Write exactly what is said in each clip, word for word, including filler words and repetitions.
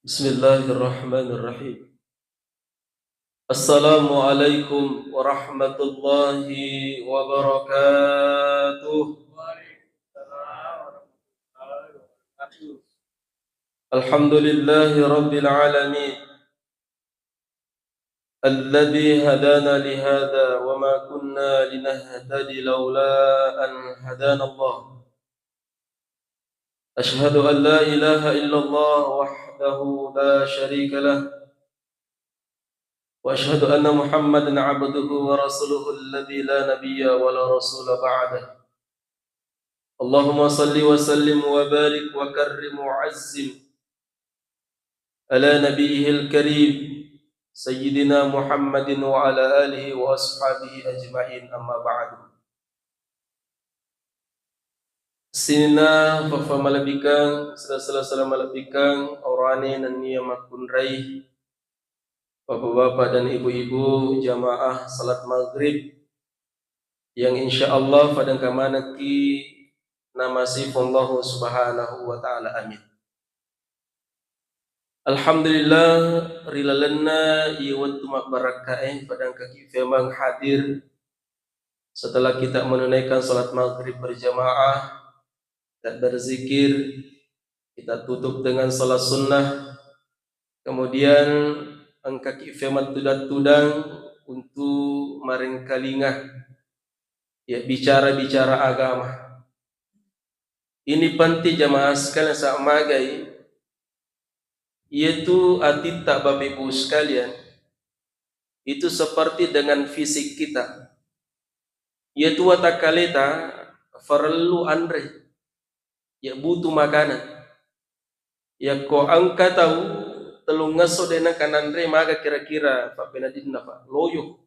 Bismillahirrahmanirrahim. Assalamualaikum warahmatullahi wabarakatuh. Alhamdulillahi rabbil alamin. Alladzi hadana lihadza wa ma kunna linahtadi laula an hadanallah. Asyhadu an la ilaha illallah wahdahu la syarika lah. Wa asyhadu anna Muhammadan abduhu wa rasuluhu alladzi la nabiyya wa la rasula ba'dah. Allahumma salli wa sallim wa barik wa karrim wa azzim ala nabiyyihil karim, Sayyidina Muhammadin wa ala alihi wa ashabihi ajma'in, amma ba'du. Sininna faffa malebbikang, sela-sela malebbikang, aurane nennia makkunrai, bapak-bapak dan ibu-ibu, jamaah salat maghrib yang insya Allah fadengka manekki namasi Allahu Subhanahu wa Ta'ala. Amin. Alhamdulillah, ri lalenna iye wettu mabbarakkae, fadengkaki femeng hadir setelah kita menunaikan salat maghrib berjamaah, kita berzikir, kita tutup dengan salat sunnah, kemudian engkaki femeng tudang-tudang untuk marengkalinga, ya, bicara-bicara agama. Ini penting jamaah sekalian, sa magai, iyatu atitta Bapak Ibu sekalian, itu seperti dengan fisik kita. Iyatu watakkaleta farellu anre, ya, butuh makanan. Yakko engka tau tellungngesso de nengka nanre, maga kira-kira fappenadinna, Pak? Loyo.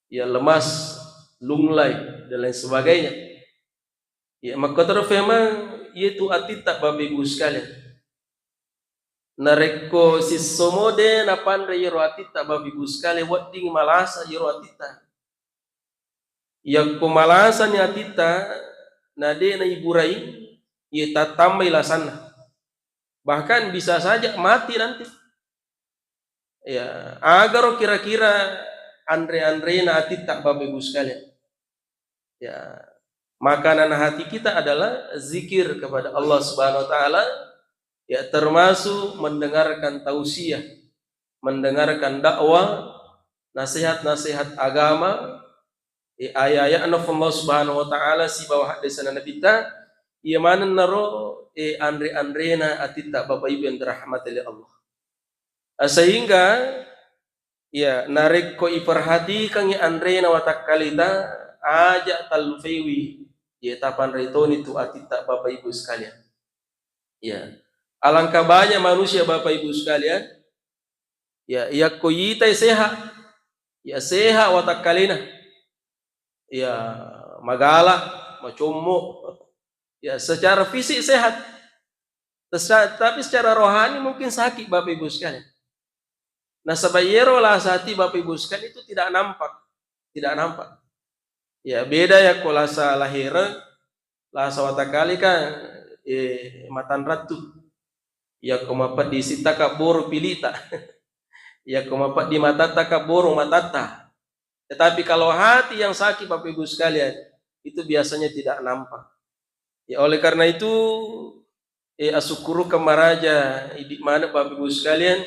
Ya, lemas, lunglai, dan lain sebagainya. Ya, makkotoro femeng, iyatu atitta Bapak Ibu sekalian. Narekko sissomo de napanre iyaro atitta Bapak Ibu sekalian, wedding malasa iyaro atitta. Yakko malasani atitta, na de naiburai, iya tatambai lasanna. Bahkan bisa saja mati nanti. Ya, agaro kira-kira anre-anrena atitta Bapak Ibu sekalian. Ya, makanan hati kita adalah zikir kepada Allah Subhanahu wa Ta'ala, ya, termasuk mendengarkan tausiah, mendengarkan dakwah, nasihat-nasihat agama, eh, aya-aya'na Allah Subhanahu wa Ta'ala sibawa haddesanna Nabitta, iya manennaro, eh, anre-anrena atitta Bapak Ibu yang dirahmati oleh Allah. Ah, sehingga, ya, narekko iperhatikangngi anrena watakkalita, aja tallufaiwi, ya, tapanre toni tu atitta Bapak Ibu sekalian. Ya, alangkah banyak manusia Bapak Ibu sekalian, ya, yakko itai sehat, ya, sehat watakkalena, ya, magala, macommo, ya, secara fisik sehat. Tesa-, tapi secara rohani mungkin sakit, Bapak Ibu sekalian. Nasaba iyero lasa ati, Bapak Ibu sekalian, itu tidak nampak. Tidak nampak. Ya, beda yakko lasa lahereng, lasa watakkalika, eh, matanrattu. Yakko mapeddi sitta kabboro pilita. Yakko mapeddi matatta kabboro matatta. Tetapi kalau hati yang sakit, Bapak Ibu sekalian, itu biasanya tidak nampak. Ya, oleh karena itu, eh, asukkurukeng maraja idi maneng, Bapak Ibu sekalian,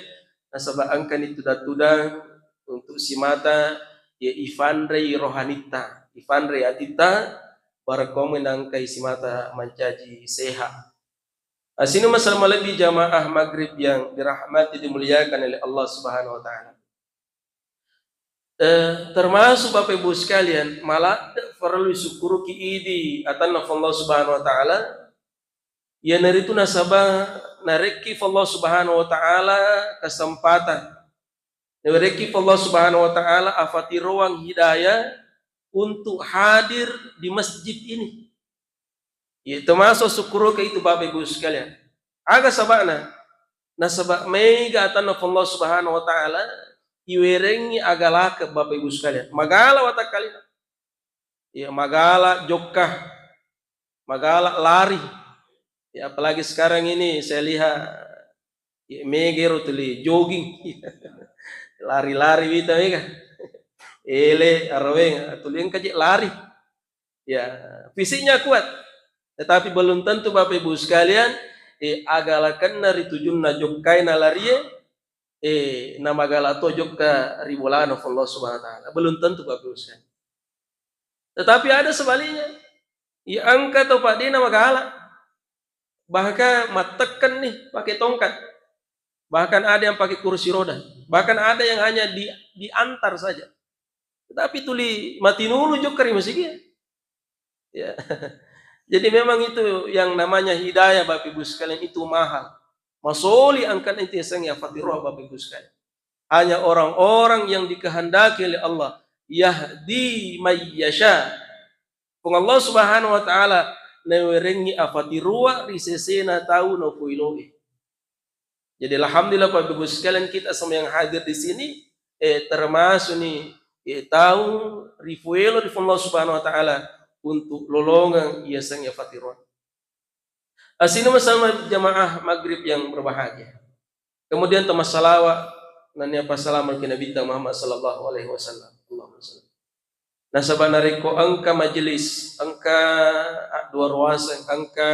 nasaba engkani tudang-tudang untuk simata, ya, ifanrei rohanitta, ifanrei atitta, barekkomi nangkai simata mancaji sehat. Asini masalah malebbi jamaah maghrib yang dirahmati, dimuliakan oleh Allah Subhanahu wa Ta'ala. Eh, termasuk Bapak Ibu sekalian, maladde parellu isukkuruki idi atanna Allah Subhanahu wa Ta'ala, iyanaritu nasaba narekki Allah Subhanahu wa Ta'ala kesempatan, narekki Allah Subhanahu wa Ta'ala afatiroang hidayah untuk hadir di masjid ini. Iya, termasuk sukkuruka itu, Bapak Ibu sekalian. Aga saba'na? Nasaba mega atanna Allah Subhanahu wa Ta'ala iwerengngi agalaka, Bapak Ibu sekalian. Magala watakkalina. Iya, magala jokka. Magala lari. Ya, apalagi sekarang ini saya lihat Ye, mega ero tuli jogging. Lari-lari wita mega. Ele, araweng, tuli engka je lari. Ya, fisiknya kuat. Tetapi belum tentu, Bapak Ibu sekalian, eh, agalakenna ri tujunna jokkai nalarie, eh, namagala to jokka ri bolana Allah Subhanahu wa Ta'ala. Belum tentu, Bapak Ibu sekalian. Tetapi ada sebaliknya. Ya, engka to, Pak, de namagala. Bahkan mattekken nih pakai tongkat. Bahkan ada yang pakai kursi roda. Bahkan ada yang hanya di-, diantar saja. Tetapi tuli matinulu jokka ri masigi. Ya. Jadi memang itu yang namanya hidayah, Bapak Ibu sekalian, itu mahal. Masoli angkana itu yasengnge afatiroa, Bapak Ibu sekalian. Hanya orang-orang yang dikehendaki oleh Allah, yahdi may yasha. Puang Allah Subhanahu wa Ta'ala nawerengngi afatiroa ri sesena tau napoiloe. Jadi, alhamdulillah, Bapak Ibu sekalian, kita semua yang hadir di sini, eh, termasuk nih, eh, tau rifuelo ri Allah Subhanahu wa Ta'ala untuk lolongeng yasengnge afatiroa. Asina bersama jamaah maghrib yang berbahagia. Kemudian tama salawa nennia passalama ki Nabitta Muhammad sallallahu alaihi wasallam. Allahumma salli. Nasaba narekko engka majelis, engka adduaruaseng, engka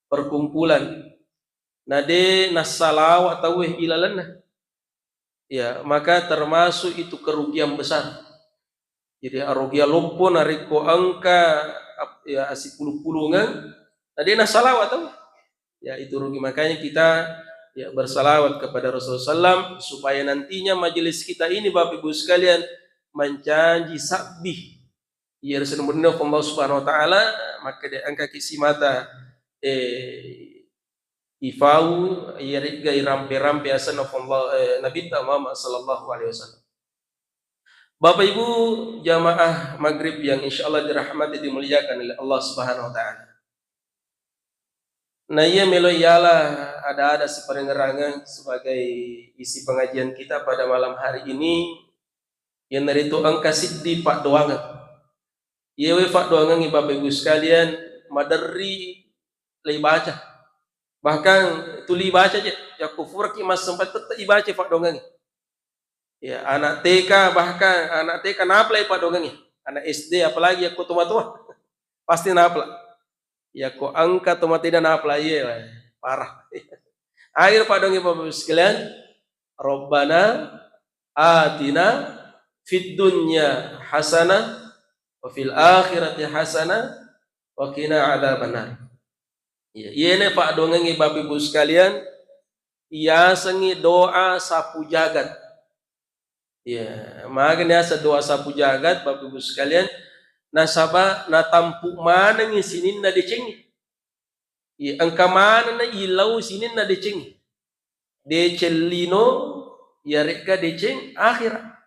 perkumpulan, na de nassalawa tauwe ilalenna, ya, maka termasuk itu kerugian besar. Jadi, arogiang loppo narekko engka ap-, ya, asipulu-pulungeng, na de nassalawa tauwe. Ya, itu rugi. Makanya kita, ya, bersalawat kepada Rasulullah sallam, supaya nantinya majelis kita ini, Bapak Ibu sekalian, mancaji sabbi. Iya, Rasul Allah Subhanahu wa Ta'ala, maka dia engka ki simata, eh, ifau, iya, riga irampe-rampe asenna Allah, eh, Nabitta Muhammad sallallahu alaihi wasallam. Bapak Ibu jamaah maghrib yang insya Allah dirahmati, dimuliakan oleh Allah Subhanahu wa Ta'ala. Na iya melo yala ada-ada siparengerangeng sebagai isi pengajian kita pada malam hari ini, iyanaritu engka siddi paddoangeng. Iyewe paddoangengnge, Bapak Ibu sekalian, maderri leibaca. Bahkan tuli baca je, yakko furaki massempajang tette ibaca paddoangengnge. Ya, anak T K, bahkan anak T K napalai paddoangengnge. Anak S D, apalagi yakko tomatoa, pasti napala. Yakko engka tomatoa de napala, iye, parah. Akhir paddoangengnge, Bapak Ibu sekalian, Rabbana atina fid dunya hasanah wa fil akhirati hasanah wa qina adzabannar. Iya, iyene paddoangengnge, Bapak Ibu sekalian, iyasengngi doa sapu jagat. Iya, magani yaseng doa sapu jagat, Bapak Ibu sekalian, nasaba natampu manengngi sininna decengnge. Iya, engka manenna ilau sininna decengnge. Deceng lino, iyaregga deceng akhira.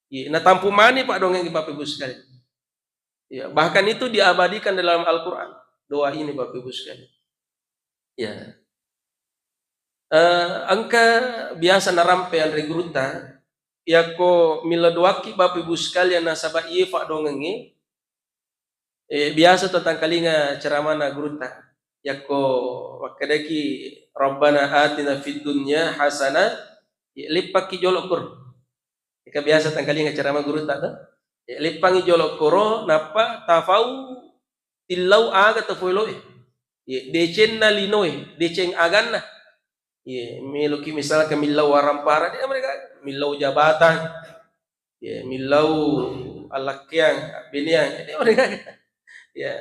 Iya, natampu mani paddoangengnge, Bapak Ibu sekalian. Ya, bahkan itu diabadikan dalam Al-Quran. Doa ini, Bapak Ibu sekalian. Ya. Eh, engka biasa narampe anre gurutta, yakko milla doakki, Bapak Ibu sekalian, nasaba iye paddoangengnge, eh, biasa tatangkalinga ceramana gurutta. Yakko makkedaki, "Rabbana atina fid dunya hasanah," ya, leppakki jolo koro. Eka biasa tangkalinga ceramah gurutta to? Ya, leppangi jolo koro, nappa tafau tillau aga tafoiloe. Ya, decenna linoe, deceng aganna. Ya, meloki misalkan millau warampara, de mereka millau jabatan. Ya, millau alakkeang, abbeneang, de mereka. Ya,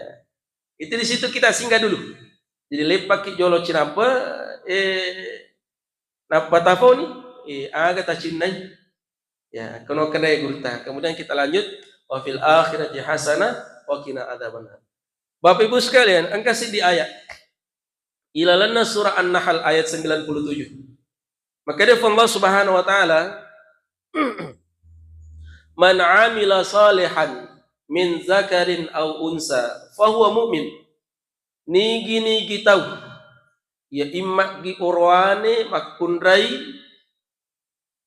itu di situ kita singgah dulu. Jadi leppakki jolo cinampe, eh, nappa tafoni, eh, aga tacinnai. Ya, kono kene gurutta. Kemudian kita lanjut, "Wa fil akhirati hasanah wa qina adzabannar." Bapak Ibu sekalian, engka siddi ayat. Ilalenna surah An-Nahl ayat sembilan puluh tujuh. Maka dia Allah Subhanahu wa Ta'ala, "Man amila salihan min zakarin au unsa fahuwa mu'min." Nigi-nigi tau, ya, immaggi oroane makkunrai,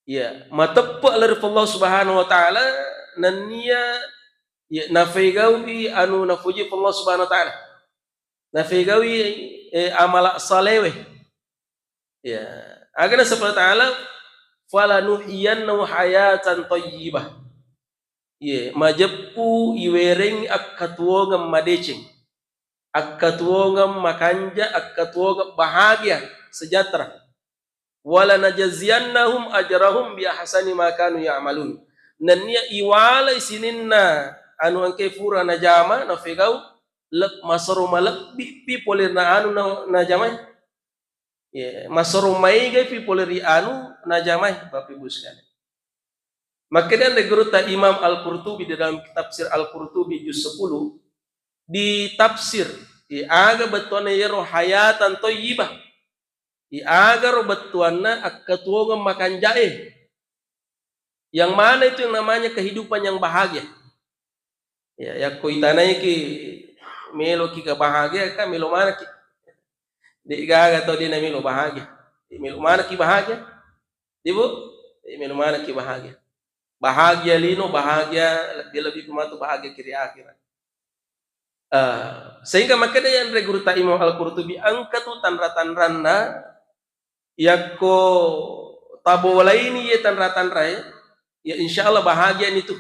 ya, mateppe' lao ri Allah Subhanahu wa Ta'ala, nennia, ya, nafegaui anu napuji Allah Subhanahu wa Ta'ala. Nafegaui, eh, amala salewe. Ya, aga nasaba Allah Ta'ala, "Falanuhyiyannahu hayatan thayyibah." Ye, majeppu iwerengngi akkatuwongeng madeceng, akkatuwongeng makanja, akkatuwongeng bahagia, sejahtera. "Walanajziyannahum ajrahum bi ahsani ma kanu ya'malun." Nennia iwalai sininna anu engke fura najama, nafegau, leb-, masero malebbi pi pole na anu na-, najamai. Ye, masero maega pi pole ri anu najamai, Bapak Ibu sekalian. Makkedae gurutta Imam Al-Qurtubi di dalam tafsir Al-Qurtubi juz sepuluh, ditafsir, ye, aga bettuanna yero hayatan thayyibah. Ye, aga ro bettuanna akkatuwongeng makanjae. Yang mana itu yang namanya kehidupan yang bahagia? Ya, yakko itanaiki meloki kebahagiaan, kan melo manaki. De' gaga tau de' namelo bahagia. De' melo manaki bahagia. De' Bu? De' melo manaki bahagia. Bahagia lino, bahagia lebih-lebih pematu bahagia kiri akhirat. Eh, sehingga makanya yang gurutta Imam Al-Qurtubi engka tu tanra-tanranna, yakko tabolaini ye tanra-tanrae, ya insya Allah bahagia nitu.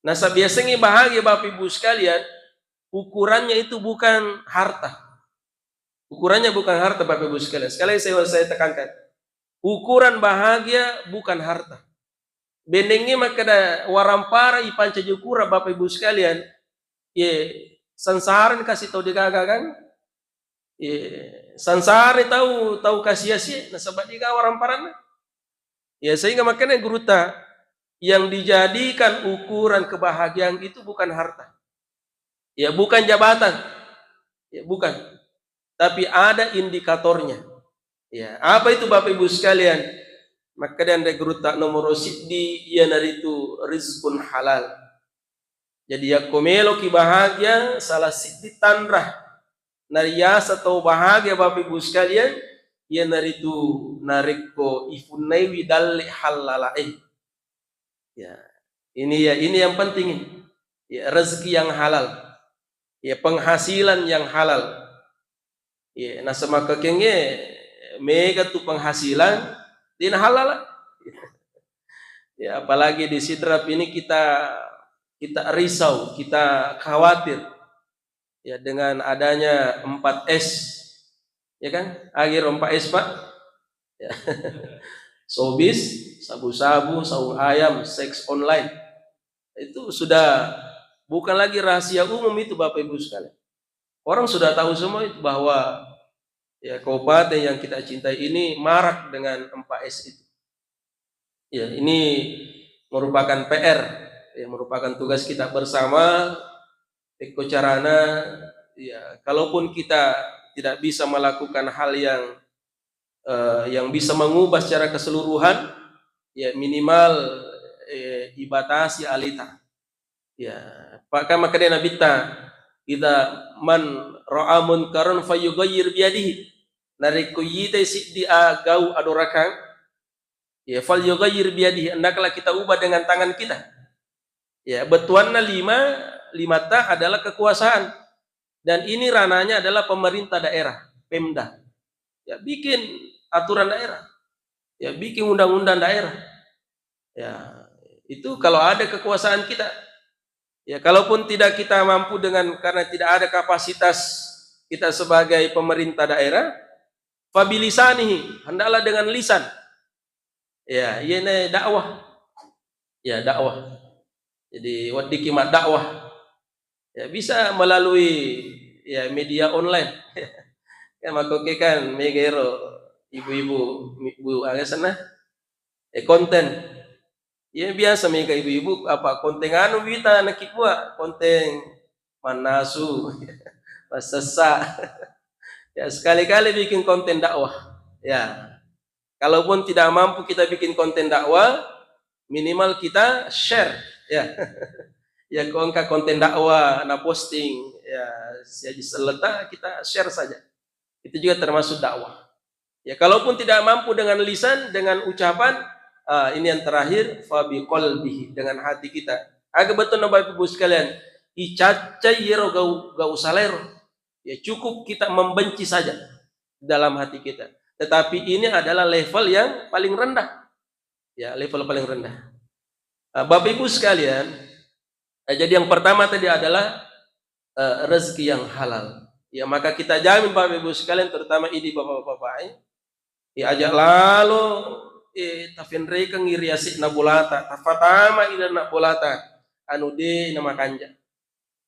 Nasaba yasengnge bahagia, Bapak Ibu sekalian, ukurannya itu bukan harta. Ukurannya bukan harta, Bapak Ibu sekalian. Sekali lagi saya, saya tekankan, ukuran bahagia bukan harta. Benengnge makkeda warampara ipancaji ukurang, Bapak Ibu sekalian, ye, sangsara ni kasi tau degaga kan? Ye, sangsara tau, tau kasi-asi, nasaba degaga waramparanna. Ya, sehingga makanya gurutta, yang dijadikan ukuran kebahagiaan itu bukan harta. Ya, bukan jabatan. Ya, bukan. Tapi ada indikatornya. Ya, apa itu, Bapak Ibu sekalian? Makkeda anre gurutta, nomoro siddi iyanaritu rizqun halal. Jadi yakko meloki bahagia, salah siddi tanra nariasa tau bahagia, Bapak Ibu sekalian, iyanaritu narekko ifunnaiwi dalle hallalae. Ya, ini ya, ini yang penting ini. Ya, rezeki yang halal. Ya, penghasilan yang halal. Ya, nasaba makkekengnge mega tu penghasilan, dena halal. Ya, apalagi di Sidrap ini kita, kita risau, kita khawatir, ya, dengan adanya empat S. Ya kan? Agi ro empat S, Pak? Ya. Sobis, sabu-sabu, saung ayam, seks online. Itu sudah bukan lagi rahasia umum itu, Bapak Ibu sekalian. Orang sudah tahu semua itu bahwa, ya, kabupaten yang kita cintai ini marak dengan empat S itu. Ya, ini merupakan P R, ya, merupakan tugas kita bersama. Eko carana, ya, kalaupun kita tidak bisa melakukan hal yang, eh, yang bisa mengubah secara keseluruhan, ya, minimal, eh, ibatasi alita. Ya, Pak, kan makkeda Nabitta, "Idza man ra'a munkaran falyughayyir biyadihi." Narekko yitai siddi a gau adorakang, ya, "falyughayyir biyadihi," hendaklah kita ubah dengan tangan kita. Ya, bettuanna lima, limata adalah kekuasaan. Dan ini ranahnya adalah pemerintah daerah, Pemda. Ya, bikin aturan daerah. Ya, bikin undang-undang daerah. Ya, itu kalau ada kekuasaan kita. Ya, kalaupun tidak kita mampu dengan, karena tidak ada kapasitas kita sebagai pemerintah daerah, fabilisanihi, hendaklah dengan lisan. Ya, iyena dakwah. Ya, dakwah. Jadi, weddikki maddakwah. Ya, bisa melalui, ya, media online. Kan makkoke kan mega ero ibu-ibu, ibu aga senna? Eh, konten. Ya, biasa mega ibu-ibu apa konten anu wita nakibbua, konten mannasu, massessa. Ya, sekali-kali bikin konten dakwah. Ya. Kalaupun tidak mampu kita bikin konten dakwah, minimal kita share, ya. Ya, ko engka konten dakwah na posting, ya, siaji selleta, kita share saja. Itu juga termasuk dakwah. Ya, kalaupun tidak mampu dengan lisan, dengan ucapan, ah, ini yang terakhir, fa biqalbihi, dengan hati kita. Aga bettuanna Bapak Ibu sekalian, icaccai yero gau, gau salero. Ya, cukup kita membenci saja dalam hati kita. Tetapi ini adalah level yang paling rendah. Ya, level paling rendah. Ah, Bapak Ibu sekalian, eh, jadi yang pertama tadi adalah, eh, rezeki yang halal. Ya, maka kita jamin Bapak Ibu sekalian, terutama idi bapak-bapak, eh, ya, aja lalo, eh, tafenrekeng iri asikna bolata, tafatama iri anak bolata, anu de na makanja.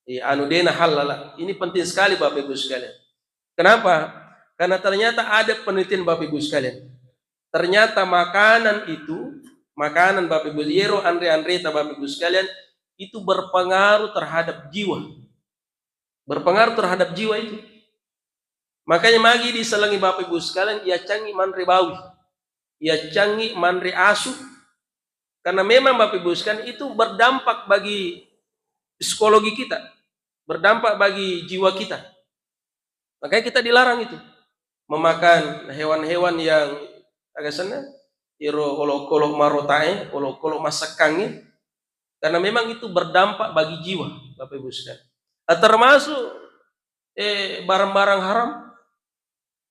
Eh, anu de na halala. Ini penting sekali Bapak Ibu sekalian. Kenapa? Karena ternyata ada penelitian Bapak Ibu sekalian. Ternyata makanan itu, makanan Bapak Ibu, yero anre-anreta Bapak Ibu sekalian, itu berpengaruh terhadap jiwa. Berpengaruh terhadap jiwa itu. Makanya magi diselengi Bapak Ibu sekalian, ya cangi manre bawi. Ya cangi manre asu. Karena memang Bapak Ibu sekalian, itu berdampak bagi psikologi kita, berdampak bagi jiwa kita. Makanya kita dilarang itu memakan hewan-hewan yang aga senna, iro olokolo marotae, olokolo masekkangnge, karena memang itu berdampak bagi jiwa, Bapak Ibu sekalian. Ah, termasuk, eh, barang-barang haram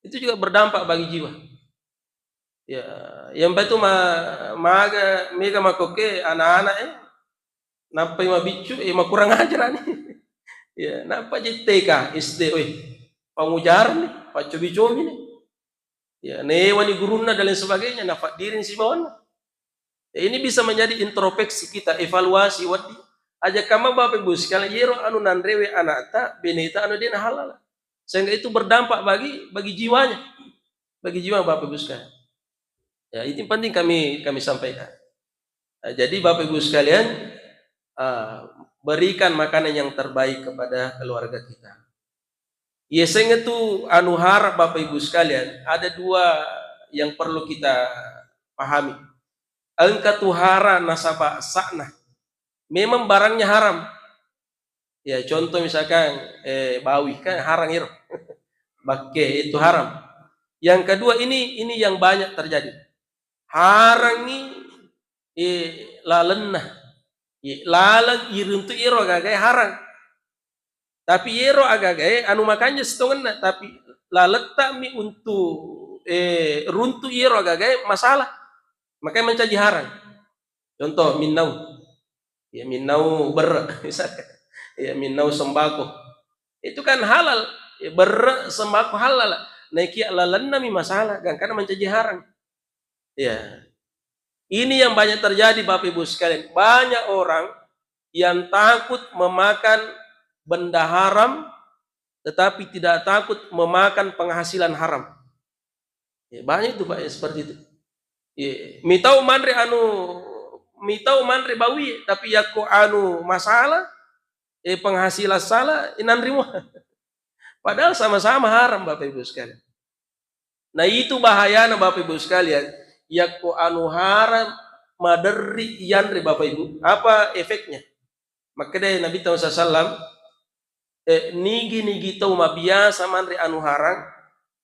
itu juga berdampak bagi jiwa. Ya, yang itu ma-, maga, mega makoke anak-anak, eh, nappai mabiccu, eh, makurang ajar ni. Ya, nappa je T K, S D, weh, pangujar ni, pacobi-cobi ni. Ya, newani gurunna dan lain sebagainya, nafaddiri sibawanna. Ya, ini bisa menjadi introspeksi kita, evaluasi, waddi. Aja kama Bapak Ibu sekalian, yero anu nanrewe anakta, beneta anu dena halal. Sehingga itu berdampak bagi, bagi jiwanya. Bagi jiwa Bapak Ibu sekalian. Ya, itu yang penting kami, kami sampaikan. Eh, jadi Bapak Ibu sekalian, eh, berikan makanan yang terbaik kepada keluarga kita. Yeseng itu anu haram Bapak Ibu sekalian, ada dua yang perlu kita pahami. Engka tu haram nasaba sakna. Memang barangnya haram. Ya, contoh misalkan, eh, bawi, kan haram iro. Bakke itu haram. Yang kedua ini, ini yang banyak terjadi. Harangi, eh, lalenna. Eh, laleng iruntu iro agaga harang. Tapi ero agaga anu makanja sitongenna, tapi lalettami untuk, eh, runtu iro agaga masalah. Makanya mencaji harang. Contoh, minnau. Ya, minnau berre, misalkan. Ya, minnau sembako. Itu kan halal. Ya, berre, sembako halal. Naikia lalennami masalah, gangkana mencaji harang. Ya. Ini yang banyak terjadi, Bapak Ibu sekalian. Banyak orang yang takut memakan benda haram, tetapi tidak takut memakan penghasilan haram. Ya, banyak itu, Pak, ya, seperti itu. Ya, mitau manre anu, mitau manre bawi, tapi yakko anu masalah, eh, penghasilan salah, eh, nanrimo. Padahal sama-sama haram, Bapak Ibu sekalian. Nah, itu bahayana, Bapak Ibu sekalian, yakko anu haram maderri yanre, Bapak Ibu. Apa efeknya? Makkedai Nabi Muhammad sallallahu alaihi wasallam, eh, nigi-nigi tau mabiasa manre anu harang,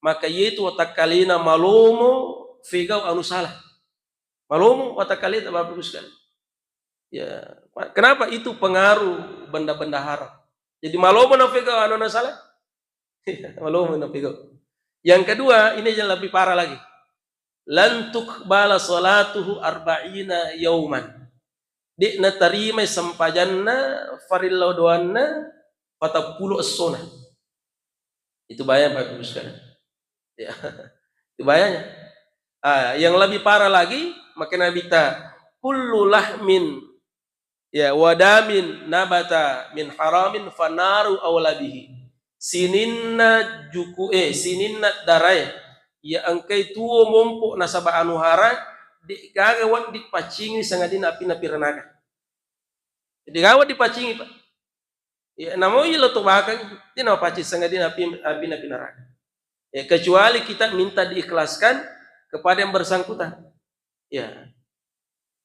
maka yetu watakkalena malomo fegau anu salah. Malomo watakkaleta, Bapak Ibu sekalian. Ya, kenapa? Itu pengaruh benda-benda haram. Jadi malomo nafegau anu na salah. Malomo nafegau. Yang kedua, ini yang lebih parah lagi. Lan tuqbala salatuhu arba'ina yauman. De' natarimai sempajanna farilla doanna patappulo essona. Itu bahaya, Bapak Ibu sekalian. Ya. Itu bahayanya. Ah, yang lebih parah lagi, makin Nabi ta, kullu lahmin, ya, wadamin nabata min haramin fanaru aula bihi. Sininna juku, eh, sininna darae, ya, engkai tuo mompo nasaba anu harang, de' gaga wedding paccingi sangadinna apinna pi neraka. De' gaga wedding paccingi, Pak. Ya, namo ilo to bakang, de' napaccing sangadinna api, apinna pi neraka. Ya, kecuali kita minta diikhlaskan kepada yang bersangkutan. Ya.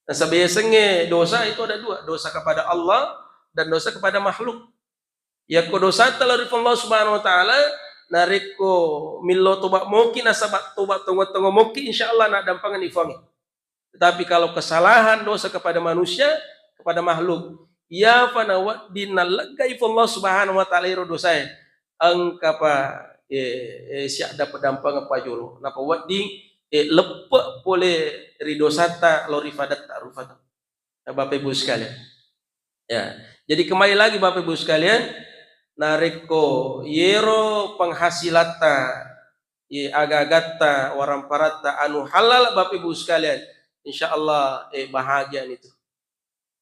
Nasaba yasengnge dosa itu ada dua, dosa kepada Allah dan dosa kepada makhluk. Yakko dosata lao ri Allah Subhanahu wa Ta'ala, narekko millau toba moki nasaba toba tongo-tongo moki, insya Allah naddampangenni Puangnge. Tetapi kalau kesalahan dosa kepada manusia, kepada makhluk, iyapa nawedding nalleggai Allah Subhanahu wa Ta'ala iro dosae, engkapa eh, eh, siadda pedampengeng pajolo. Napa wedding, eh, leppe pole ri dosatta lao ri fadatta rufa tau. Nah, Bapak Ibu sekalian. Ya. Jadi kembali lagi Bapak Ibu sekalian, narekko yero penghasilatta, ye aga-agatta, waramparatta anu halal Bapak Ibu sekalian, insya Allah, eh, bahagia itu.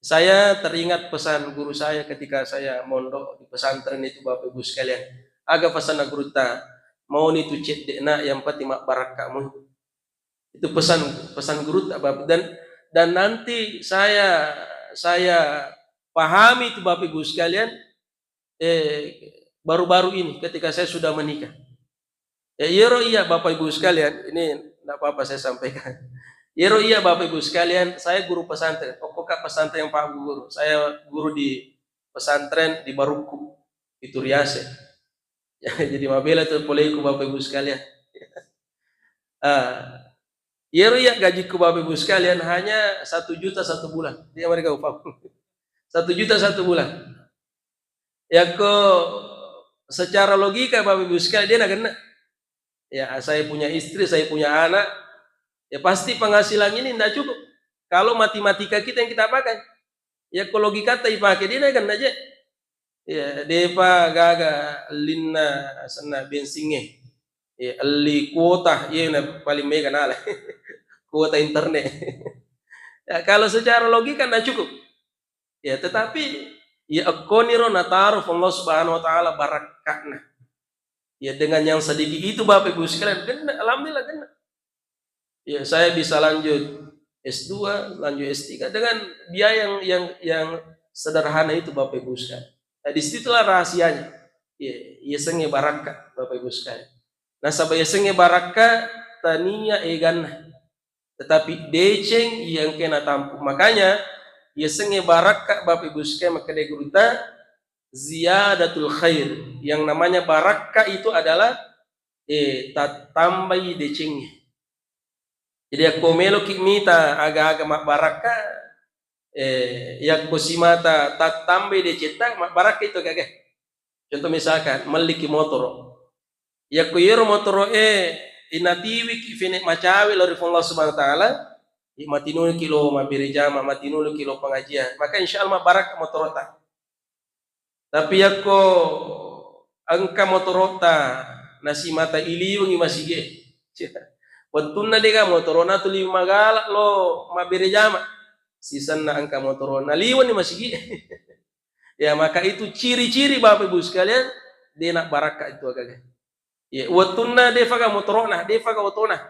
Saya teringat pesan guru saya ketika saya mondok di pesantren itu Bapak Ibu sekalian. Aga pesan gurutta, mau ni tu cedde nak yang penting mak barakkamu. Itu pesan, pesan gurutta Bapak. Dan, dan nanti saya, saya pahami itu Bapak Ibu sekalian, eh, baru-baru ini ketika saya sudah menikah. Ya, yero iya Bapak Ibu sekalian, ini ndak apa-apa saya sampaikan. Yero iya Bapak Ibu sekalian, saya guru pesantren. Pokoknya pesantren yang Pak Guru. Saya guru di pesantren di Barukku, itu Riase. Ya, jadi mabela tu poleku Bapak Ibu sekalian. Ah, yero iya gajiku Bapak Ibu sekalian hanya satu juta satu bulan. Dia mereka upah. Satu juta satu bulan. Yakko secara logika Bapak Ibu sekalian, dia nagenna. Ya, saya punya istri, saya punya anak, ya pasti penghasilan ini ndak cukup. Kalau matematika kita yang kita pakai, yakko logika ta ipake, dia nagenna je. Ya, depa gaga linna senna bensinge. Ya, elli kuota, iya na paling mega nala. Kuota internet. Ya, kalau secara logika ndak cukup. Ya, tetapi, ya, ekkoniro nataro Allah Subhanahu wa Ta'ala barakka'na. Ya, dengan yang sedikit itu, Bapak Ibu sekalian, genna, alhamdulillah, genna. Ya, saya bisa lanjut S dua, lanjut S tiga dengan biaya yang, yang, yang sederhana itu, Bapak Ibu sekalian. Nah, disitulah rahasianya. Ya, ya, sengnge barakka, Bapak Ibu sekalian. Nasaba ya sengnge barakka, tania eganna. Tetapi deceng iya engkae natampu. Makanya, yasengnge barakka, Bapak Ibu sekalian, makkeda gurutta, ziyadatul khair. Yang namanya barakka itu adalah, eh, tattambai decengnge. Jadi, yakko meloki mita aga-aga mabbarakka, eh, yakko simata tattambai decetta, mabbarakka itu gaga. Contoh misalkan, melliki motoro. Yakko yero motoro e, inatiwiki fene macawe lao ri Puang Allah Subhanahu wa Ta'ala, i matinuluki lo mabbere jama, matinuluki lo pengajian, maka insya Allah mabbarakka motorota. Tapi yakko engka motorota nasimata iliwengi masigi e, wettunna dega motorona tuli magala lo mabbere jama, sisenna engka motorona liwenni masigi e. Ya, maka itu ciri-ciri, Bapak Ibu sekalian, dena barakka itu agaga. Ya, wettunna defaga motorona, defaga otona.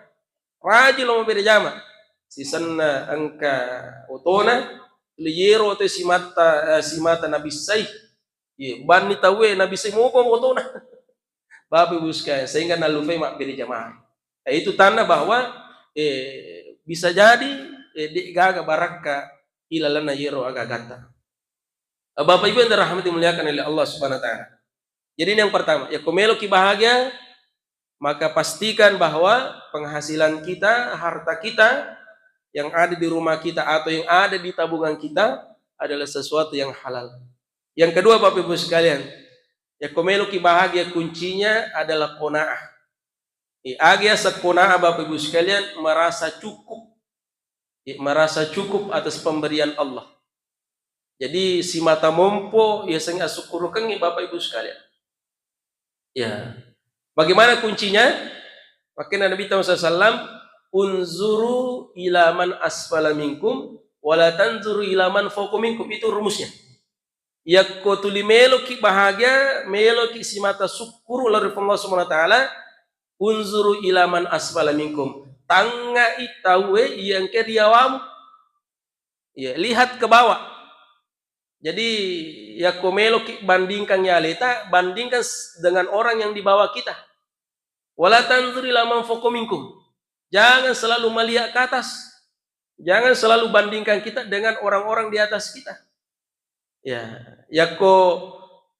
Rajin lo mabbere jama. Sisenna engka otona, liyero oto simatta, eh, simata nabissai. Ya, banni tauwe nabissai mopa otona. Bapak Ibu sekalian, sehingga nalufai mabbere jama. Eh, itu tanda bahwa, eh, bisa jadi, eh, de gaga barakka ilalenna yero agagatta. Bapak Ibu yang dirahmati muliakan oleh Allah Subhanahu wa Ta'ala. Jadi, ini yang pertama, yakko meloki bahagia, maka pastikan bahwa penghasilan kita, harta kita yang ada di rumah kita atau yang ada di tabungan kita adalah sesuatu yang halal. Yang kedua, Bapak Ibu sekalian, yakko meloki bahagia, kuncinya adalah qanaah. Eh, aga yaseng qanaah, Bapak Ibu sekalian, merasa cukup. Ya, merasa cukup atas pemberian Allah. Jadi, simata mompo yasengnge asukkurukengngi, Bapak Ibu sekalian. Ya. Bagaimana kuncinya? Makanya Nabi Muhammad sallallahu alaihi wasallam, "Unzuru ila man asfala minkum, wala tanzuru ila man fawqa minkum." Itu rumusnya. Yakko tuli meloki bahagia, meloki simata sukkuru lao ri Allah Subhanahu wa Ta'ala, unzuru ila man asfala minkum. Tangngai tauwe iya engka ri yawamu. Ya, lihat ke bawah. Jadi, yakko meloki bandingkan aleta, bandingkan s-, dengan orang yang di bawah kita. Wala tanzuru ila man fawqa minkum. Jangan selalu melihat ke atas. Jangan selalu bandingkan kita dengan orang-orang di atas kita. Ya, yakko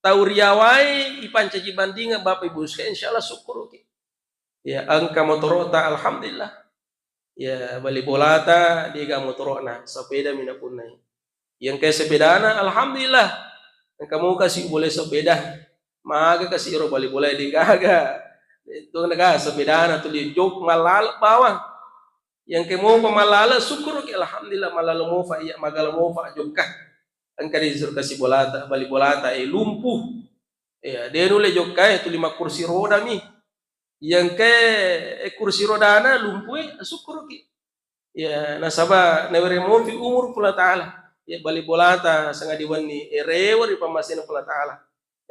tau riyawae ipancaji bandingan, Bapak Ibu sekalian, insya Allah sukkuruki. Ya, engka motorota, alhamdulillah. Ya, bali bolata, dega motorona, sepeda mi napunnai. Yang kayak sepedana, alhamdulillah. Engka muka si boleh sepeda. Maga kasi ro bali bola, dega aga. Itu naga sepedana tuli jok mallaleng bawang. Yang ke mopa mallaleng, syukuruki, alhamdulillah, mallaleng mopa, iya, magala mopa jokka. Engka di suru kasi bolata, bali bolata, eh, lumpuh. Ya, de nulle jokka, eh, tuli makkursi roda mi. Yang ke, eh, kursi rodana lumpuh, eh, syukuruki. Ya, nasaba nawereng mopi umur Puang Allah Ta'ala. Ya, bali bolata sangadi wenni, eh, rewe ri pammasena Puang Allah Ta'ala.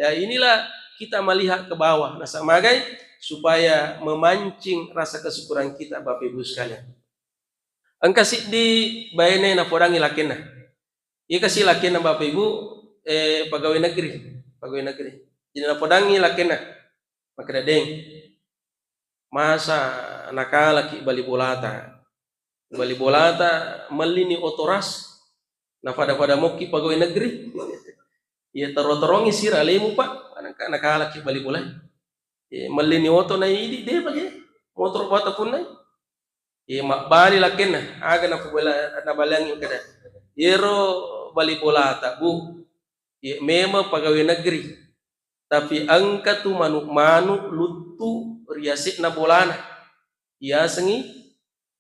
Ya, inilah kita melihat ke bawah. Nasaba magai? Supaya memancing rasa kesyukuran kita, Bapak Ibu sekalian. Engka siddi baine napodangi lakenna. Iya kasi lakenna, Bapak Ibu, eh, pegawai negeri, pegawai negeri. Jadi napodangi lakenna, makkeda, "Deng, masa nakalaki bali bolata? Bali bolata mellini oto ras, napada-pada mokki pegawai negeri." Iya, taro-tarongi sira, "Alemu, Pak, naka-, nakalaki bali bola. Eh, mellini oto na idi, de pake motoro bata punnai." Iya, mabbali lakenna, aga napabela-, nabalangi kada. Iyero bali bolata, Bu, iya memang pegawai negeri. Tapi engka tu manu-manu luttu ri ase'na bolana. Yasengngi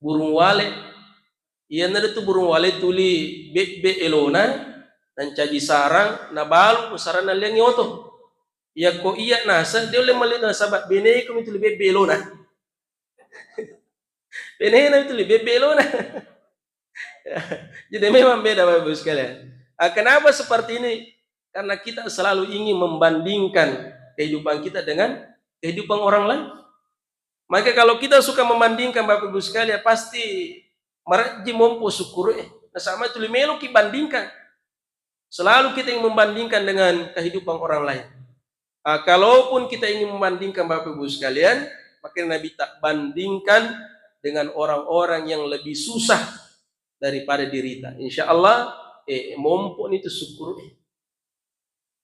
burung walet. Iyanaritu burung walet tuli bebbe elona, nancaji sarang, nabalu sarang nalliangngi oto. Yakko iya naseng, de ulle melli nasaba beneko mi tuli bebbe elona. Benena mi tuli bebbe elona. Jadi memang beda, Bapak Ibu sekalian. Ah, kenapa seperti ini? Karena kita selalu ingin membandingkan kehidupan kita dengan kehidupan orang lain. Maka kalau kita suka membandingkan, Bapak Ibu sekalian, pasti marejji mompo syukur, eh. Nasaba tuli meloki bandingkan. Selalu kita ingin membandingkan dengan kehidupan orang lain. Ah, kalaupun kita ingin membandingkan, Bapak Ibu sekalian, maka Nabi tak bandingkan dengan orang-orang yang lebih susah daripada dirita. Insya Allah, eh, mompo ni tu syukur.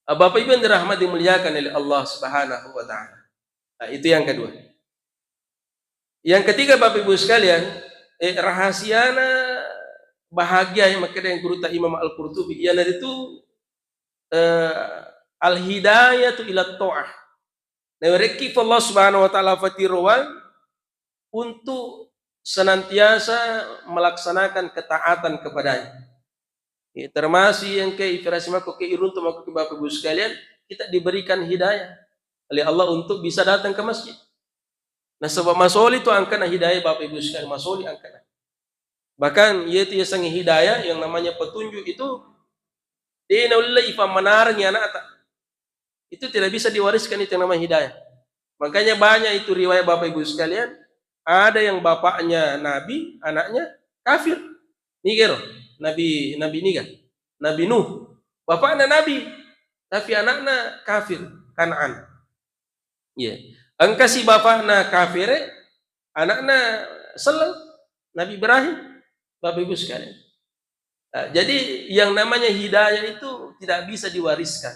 Ah, Bapak Ibu yang dirahmati, dimuliakan oleh Allah Subhanahu wa Ta'ala. Nah, itu yang kedua. Yang ketiga, Bapak Ibu sekalian, eh, rahasiana bahagia yang makkeda yang gurutta Imam Al-Qurtubi, iyanaritu, eh, al-hidayatu ila ta'ah. Nawerekki Allah Subhanahu wa Ta'ala fatiroang untuk senantiasa melaksanakan ketaatan kepadanya. Ya, termasuk yang ke ifirasi mako ke iruntu mako ke Bapak Ibu sekalian, kita diberikan hidayah oleh Allah untuk bisa datang ke masjid. Nasaba masoli tu angkana hidayah, Bapak Ibu sekalian, masoli angkana. Bahkan yaitu yasengnge hidayah, yang namanya petunjuk itu, de naulle ifammanareng anakta. Itu tidak bisa diwariskan itu yang namanya hidayah. Makanya banyak itu riwayat, Bapak Ibu sekalian, ada yang bapaknya nabi, anaknya kafir. Niga ero? Nabi, nabi niga? Nabi Nuh. Bapakna nabi, tapi anakna kafir, Kanaan. Iya. Engkasi bapakna kafire, anakna selleng, Nabi Ibrahim, Bapak Ibu sekalian. Nah, jadi yang namanya hidayah itu tidak bisa diwariskan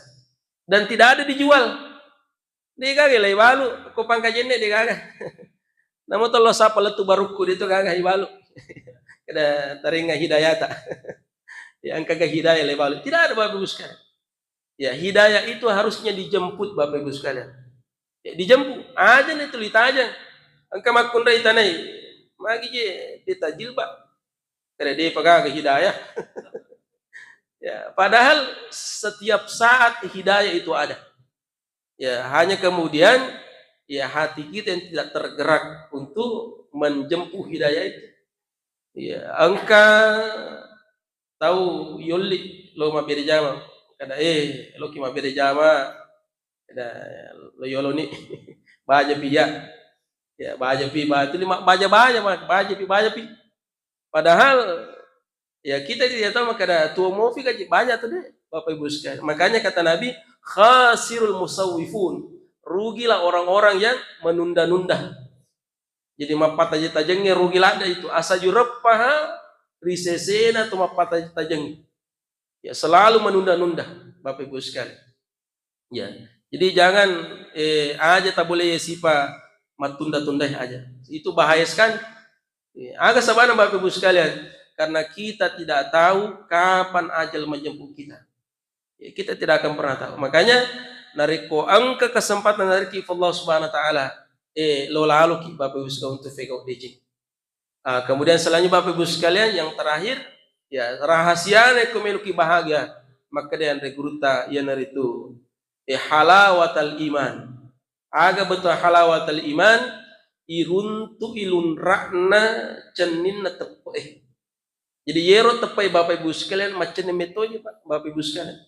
dan tidak ada dijual. De gaga lai balu, ko pangkajenne de gaga. Namo tollo sapa lettu barukku de to gaga ibalu. Kada taringa hidayata. Ya, engkaga hidayah lai balu. Tidak ada, Bapak Ibu sekalian. Ya, hidayah itu harusnya dijemput, Bapak Ibu sekalian. Ya, dijemput. Aja nih tuli tajang. Engka makkunrai tanai. Magi je de tajilbab. Kada de pagaga hidayah. Ya, padahal setiap saat hidayah itu ada. Ya, hanya kemudian, ya, hati kita yang tidak tergerak untuk menjempuh hidayah itu. Ya, engka tau yolli lo mabbere jama, kada, eh, loki mabbere jama, kada, lo yoloni baja pi ya. Ya, baja pi, ba-, tuli ma-, baja-baja, ma-, baja pi, baja pi. Padahal, ya, kita tidak tahu makkeda tuo mopi gaji banyak tu de, Bapak Ibu sekalian. Makanya kata Nabi, "Khasirul musawwifun." Rugilah orang-orang yang menunda-nunda. Jadi, mappataje-tajengnge rugi ladde itu. Asa jureppaha ri sesena tu mappataje-tajengnge. Ya, selalu menunda-nunda, Bapak Ibu sekalian. Ya. Jadi jangan, eh, aja tak boleh sipa mattunda-tunda aja. Itu bahaya sekali. Ya, aga sabana, Bapak Ibu sekalian, karena kita tidak tahu kapan ajal menjemput kita. Ya, kita tidak akan pernah tahu. Makanya, narekko engka kesempatan dari Allah Subhanahu wa Ta'ala, eh, lo laloki Bapak Ibu sekalian untuk fego deceng. Ah, kemudian selanjutnya Bapak Ibu sekalian, yang terakhir, ya, rahasiana ko meloki bahagia, makkeda anre gurutta, iyanaritu, eh, halawatal iman. Aga betul halawatal iman? Iruntu ilunra'na cenninna teppe'e. Jadi yero teppe'e Bapak Ibu sekalian, maccenning metoji, Pak, Bapak Ibu sekalian.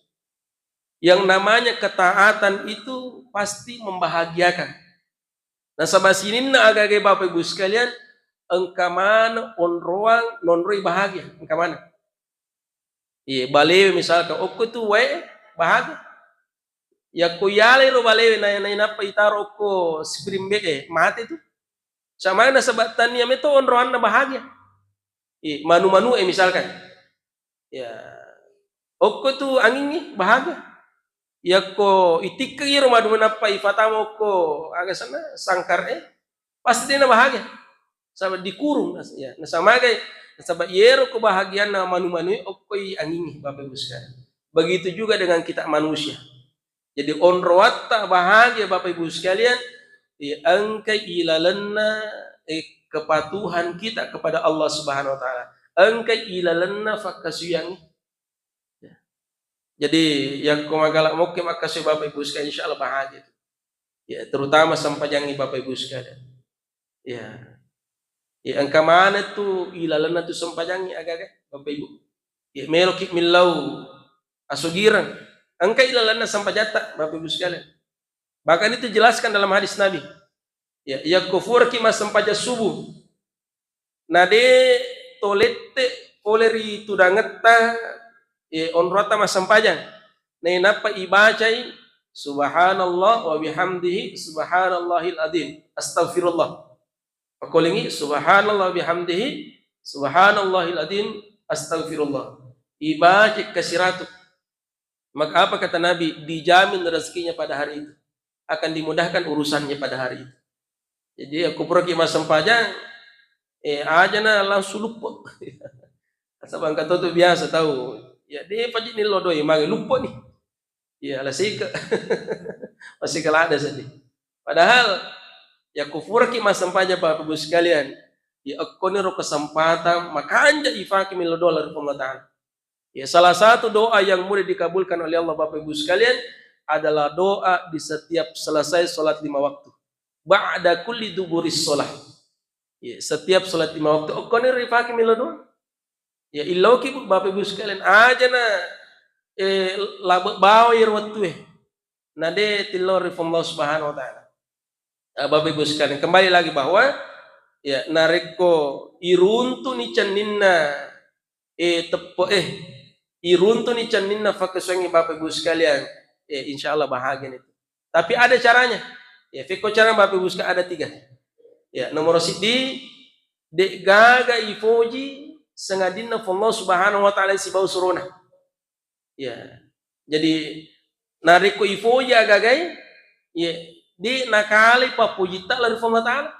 Yang namanya ketaatan itu pasti membahagiakan. Nasaba sininna agaga Bapak Ibu sekalian, engka maneng onroang nonroi bahagia, engka maneng. Iya, balewe misalkan, okko tu wae bahagia. Yakko yalai ro balewe na, nainappa itaro okko spring bed e, mate tu. Sama nasaba tania meto onroanna bahagia. Iya, manu-manu e misalkan. Ya. Okko tu angingngi bahagia. Yakko itikkengi ro manu nappa ifatama okko aga sana sangkar e, pasti dena bahagia. Saba dikurung nas-, ya, nasamagai, nasaba yero kebahagiaanna manu-manui okkoi angingngi, Bapak Ibu sekalian. Begitu juga dengan kita manusia. Jadi onroatta bahagia, Bapak Ibu sekalian, ya, engkai ilalenna, eh, kepatuhan kita kepada Allah Subhanahu wa Ta'ala. Engkai ilalenna fakkasuyangngi. Ya. Jadi, yakko magala mokke makkasui Bapak Ibu sekalian, insya Allah bahagia. Ya, terutama sempajangngi Bapak Ibu sekalian. Ya. Ya, engka maneng tu ilalenna tu sempajangngi agaga, Bapak Ibu. Ya, meloki millau asugireng. Engka ilalenna sempajatta, Bapak Ibu sekalian. Bahkan itu jelaskan dalam hadis Nabi. Ya, yakko furaki massempajang subuh. Na de tolette pole ri tudangetta, e, onroatta massempajang. Nainappa ibacai, "Subhanallah wa bihamdihi, subhanallahil adzim, astagfirullah." Pakolingi, "Subhanallah wa bihamdihi, subhanallahil adzim, astagfirullah." Ibacai kasiratu. Maka apa kata Nabi? Dijamin rezekinya pada hari itu. Akan dimudahkan urusannya pada hari itu. Jadi, aku puraki massempajang, eh, ajana langsung luppe. Saba engka to tu biasa tau, ya, de paji ni lo doi, magi luppe ni. Ya, ala sike. Masih kelada sedih. Padahal, ya, ku puraki massempajang, Bapak Ibu sekalian, ya, ekko ni ro kesempatan makanja ifaki milo doa ri Puang Allah Ta'ala. Ya, salah satu doa yang mudah dikabulkan oleh Allah, Bapak Ibu sekalian, adalah doa di setiap selesai sholat lima waktu. Ba'da kulli duburis sholat. Ya, setiap sholat lima waktu, okko ni rifaki milo doa. Ya, illoki, Bu, Bapak Ibu sekalian, ajana, eh, labe bawai ro wettue. Na de tillo ri Puang Allah Subhanahu wa Ta'ala. Ah, Bapak Ibu sekalian, kembali lagi bahwa, ya, narekko iruntuni cenninna, eh, teppe, eh, iruntuni cenninna fakkasuangngi Bapak Ibu sekalian, eh, insya Allah bahagia itu. Tapi ada caranya. Ya, fekko cara Bapak Ibu sekalian ada tiga. Ya, nomor siddi, de gaga ifoji sengadinna Puang Allah Subhanahu wa Ta'ala sibau surona. Ya. Jadi, narekko ifoji agagai, ya, de nakalai pappojitta lao ri Puang Allah Ta'ala.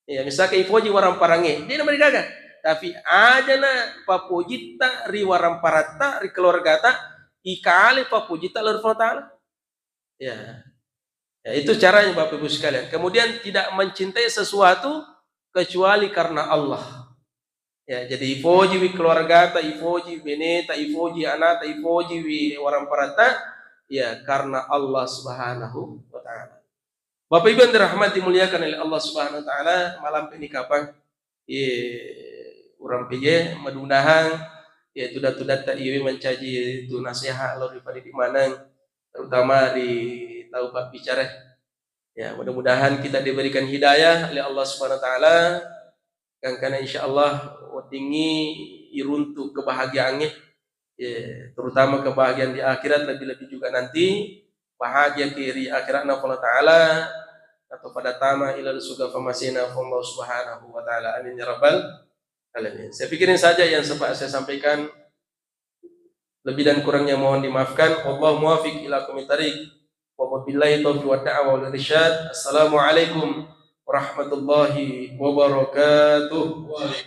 Ya, misalkan ifoji waramparangnge, de namarigaga. Tapi ajana pappojitta ri waramparatta, ri keluargata, ikalai pappojitta lao ri Puang Allah Ta'ala. Ya. Ya, itu caranya Bapak Ibu sekalian. Kemudian tidak mencintai sesuatu kecuali karena Allah. Ya, jadi ifojiwi keluargata, ifoji beneta, ifoji anata, ifojiwi waramparatta, ya, karena Allah Subhanahu wa Ta'ala. Bapak Ibu yang dirahmati, muliakan oleh Allah Subhanahu wa Ta'ala, malampe ni kapang, ye, urang pege, mudah-mudahan, ya, tuda-tudatta iwe mancaji tu nasihat lao ri padidik maneng, terutama di tau pabbicara. Ya, mudah-mudahan kita diberikan hidayah oleh Allah Subhanahu wa Ta'ala. Gangkana insya Allah weddingngi iruntu kebahagiaangnge, ya, terutama kebahagiaan di akhirat, lebih-lebih juga nanti bahagia ki ri akhiratna Allah Ta'ala, atau pada tama ila surga pamasena Allah Subhanahu wa Ta'ala. Amin ya rabbal alamin. Saya pikir ini saja yang sempat saya sampaikan. Lebih dan kurangnya mohon dimaafkan. Wallahu muwaffiq ila aqwamit thariq. Wabillahi taufiq wad da'wah wal irsyad. Assalamualaikum warahmatullahi wabarakatuh.